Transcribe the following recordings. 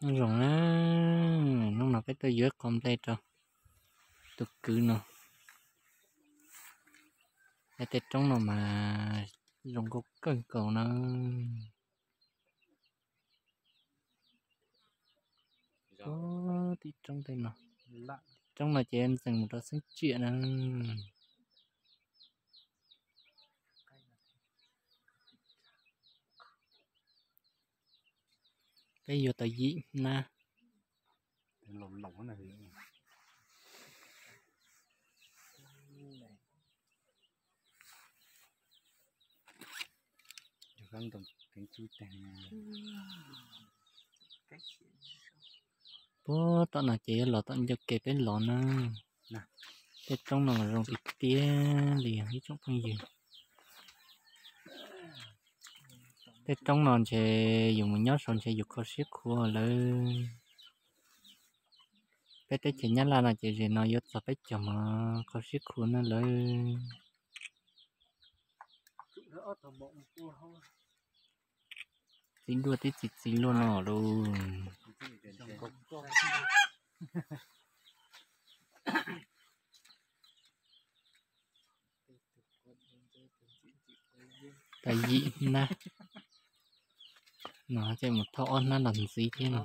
Nyob zoo na, hnub no peb tuaj yuav qhov nplej rau tus kwv no. Tej roob no mas zoo nkauj kawg nkaus na. Tim roob tej no, roob no ces ntxeem mus rau xeeb tsiam na. Peb yuav tau yim hnab. Puag tom no ces yuav los tom ncauj ke peb los na. Tej roob no mas zoo tiag tiag li ib tsoom phooj ywg. Tej roob no ntshe yus mus nyob saud ntshe yus kho siab khuav lawm. Peb teb chaws Nyab Laj no ces zem no yuav txog peb caug mas kho siab khuav na lawm. Txiv duaj tib txiv txiv luaj no lauj. Tau yim hnab no ces mus thauj ob hnab los ntxiv thiab no.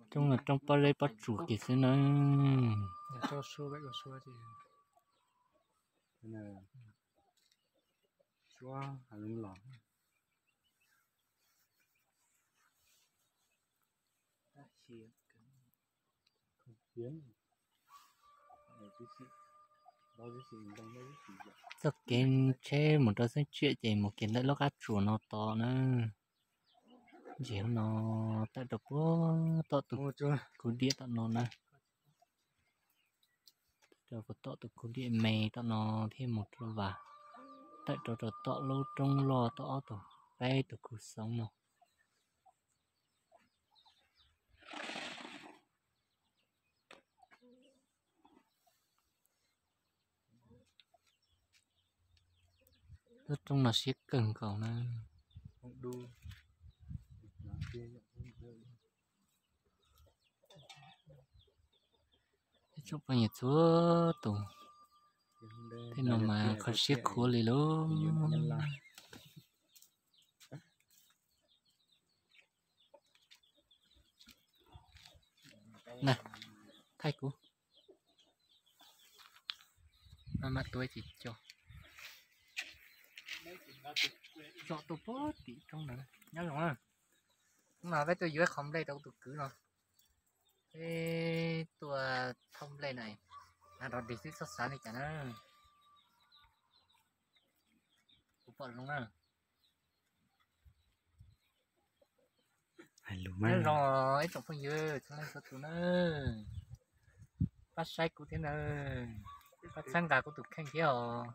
Roob no roob pob zeb pob tsuas kiag xwb na. Txoj kev tsheb mus rau xeeb tsiam ces mus kiag ntawm lub qab tsuas no tod na. Ntsia no tawm rau puag tom tus kuv diam tom no na. Rau puag tom tus kuv diam me tom no thiab mus rau vas, tawm rau rau tom lub roob loj tom ob tug peb tus khuv xeeb no. Lub roob no siab kawg nkaus na. Ib tsoom phooj ywg txhua tus, tej no mas kho siab khuav li lauj. Na, thaij kuv. Maj maj tuav ces co. Tsom tuaj puag tim roob ntawd nyob zoo na. Hnub no peb tuaj yuav qhov nplej rau tus kwv no. Peb tuaj thauj nplej na, hnav rau dig xwb txhob xav li cas na. Kuv pom zoo na. Nyob zoo ib tsoom phooj ywg txhua leej txhua tus na, pab saib kuv thiab na, pab txhawb nqa kuv tus kheej thiab os.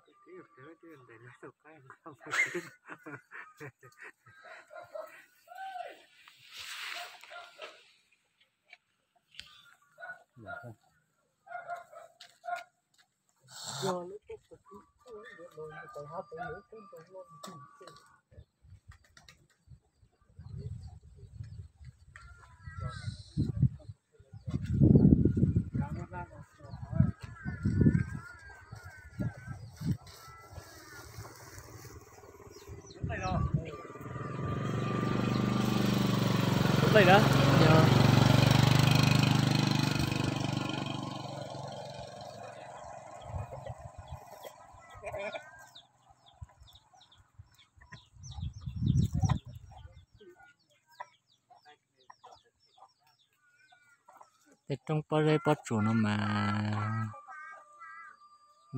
Tej roob pob zeb pob tsuas no mas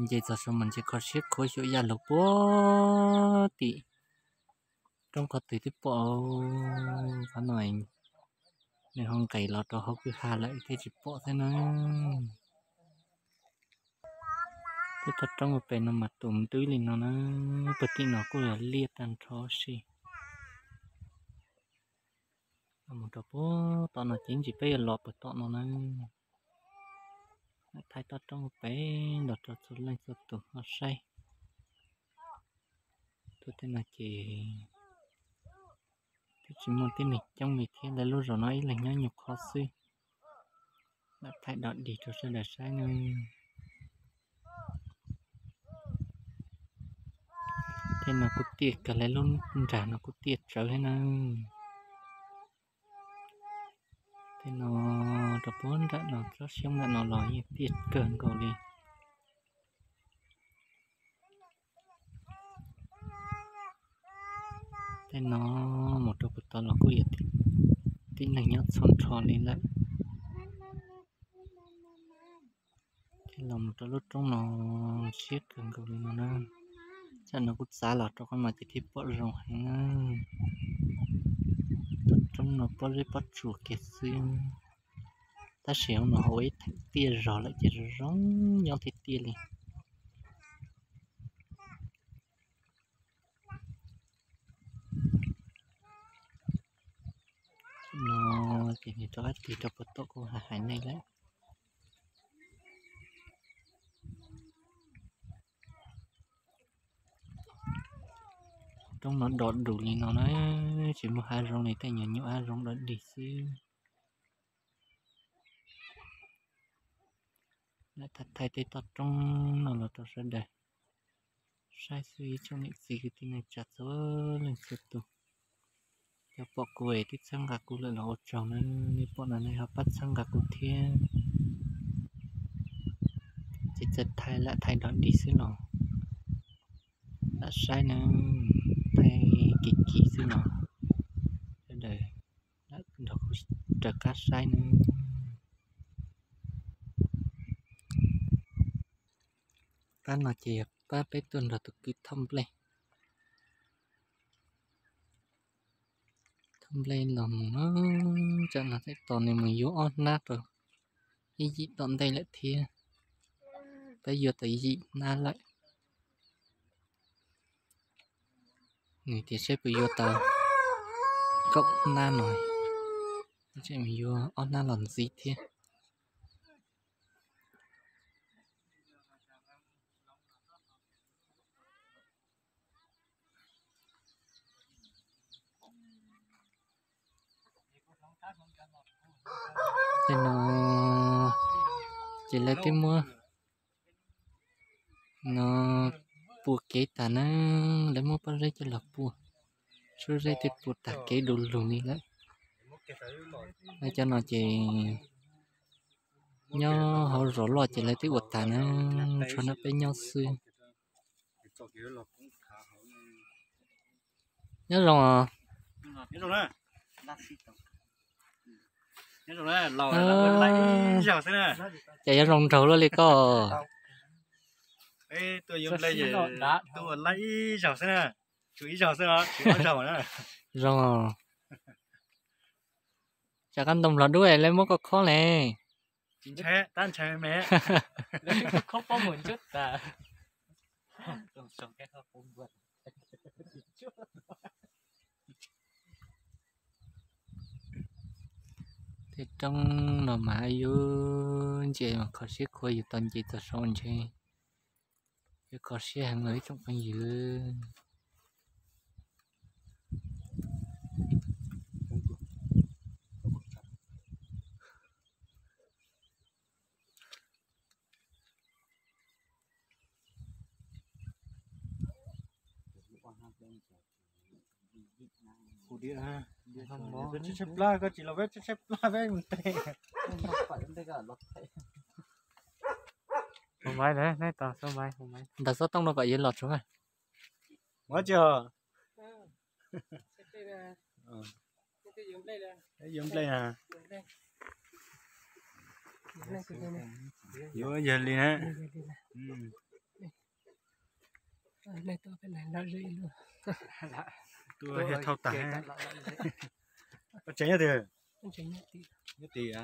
nce txog saud mas ntshe kho siab khuav xyuam yaj lug puag tim roob qhov twg twb pom. Qhov no nws ho nqes los rau hauv kwj ha lawm thiaj tsis pom thiab na. Tej toj roob ua pem no mas tus ntub li no na, puag tim no kuj yog liaj tag nrho si. Mus rau puag tom no ces ntsis peb yuav los puag tom no na. Thaij toj roob pem nrog rau txhua leej txhua tus ho saib. Tuaj tej no ces twb tsis muaj tib neeg coob li thiab, lawv lub zos no ib leeg nyob nyuag qho xwb. Lam thaij dog dig rau sawv daws saib na. Tej no kuj tiaj kawg, lawv lub nram no kuj tiaj tsawv thiab na. Tej no rau puag nram no tsob xyoob nram no los yeej tiaj kawg nkaus li. Tej no mus rau puag tod los kuj yog tib neeg nyob txhua nrho li lawm. Thiab los mus rau lub roob no siab kawg nkaus li no na. Tsam no kuj txav los rau qhov no ces thiaj pom zoo heev na. Tus roob no pob zeb pob tsuas kiag xwb, tab sis hauv no hauv ib theem tiaj zog lawm ces zoo zoo nyob tiag tiag li. No ces nias rov qab tig rau puag tom kuv hais hais nej lawm. Roob no dog dig li no na, tsis muaj hav zoov li, tej nyuag nyuam hav zoov dog dig xwb. Lam thaij thaij tej toj roob no los rau sawv daws saib xwb, ib tsoom niam txiv kwv tij neej tsa txhua leej txhua tus. Cov pom kuv es twb txhawb nqa kuv lawm los ua tsaug na, nej pom no nej ho pab txhawb nqa kuv thiab. Ces txawm thaij lam thaij dog dig xwb los lam saib na, thaij kim kim xwb los sawv daws nrog kuv raws qab saib na. Pab no ces yog pab peb tuaj nrog tus kwv thauj nplej, thauj nplej los mus na. Tsam no txawm tos nws mus yuav ob hnab rau ib yim tom ntej lawm thiab. Peb yuav tau yim hnab lawm. Nws tias saib puas yuav tau kaum hnab no, tseem yuav ob hnab los ntxiv thiab. Tej no ces lawv twb muab no pua kev tag na, lawv muab pob zeb coj los pua, pob zeb twb pua tag kev du lug li lawm. Lawv cov no ces nyob hauv zos loj ces lawv twb ua tag na, tshuav no peb nyob xwb. Nyob zoo os. Ces yuav zoo nraug luaj li koj. Zoo os. Tsam qab ntoo nplog dub lawv muab koj khob ne. Tej roob no mas yus ntsia mas kho siab khuav yus tau nce txog saud ntshe yuav kho siab heev los ib tsoom phooj ywg. Tshaib tshaib plab, koj tsis los peb tshaib tshaib plab peb mus ntej. Ntawm xov tooj no kom yuav los tsuav. Muab tsi os. Yuav nplej na. Yuav yawg li na. Tuaj yawg thauj tag. Koj tsev nyob twg? Nyob tim.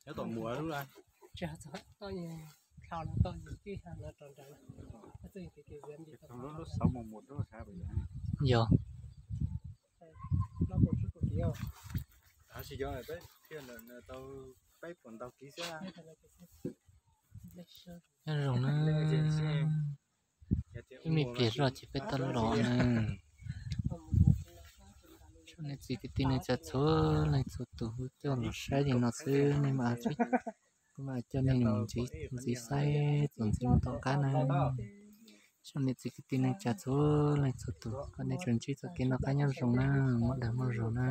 Nyob tom muam lub. Yog. Nyob zoo na, ib me pliag zoj ces peb tau los na. Tsam nej txiv kwv tij neej tsa txhua leej txhua tus hu coj los saib li no xwb, nej mam, kuv mam coj nej mus ntxiv saib txuas ntxiv mus tom qab na. Tsam nej txiv kwv tij neej tsa txhua leej txhua tus, kom nej tsuas ntsib txoj kev noj qab nyob zoo na, muaj dag muaj zog na.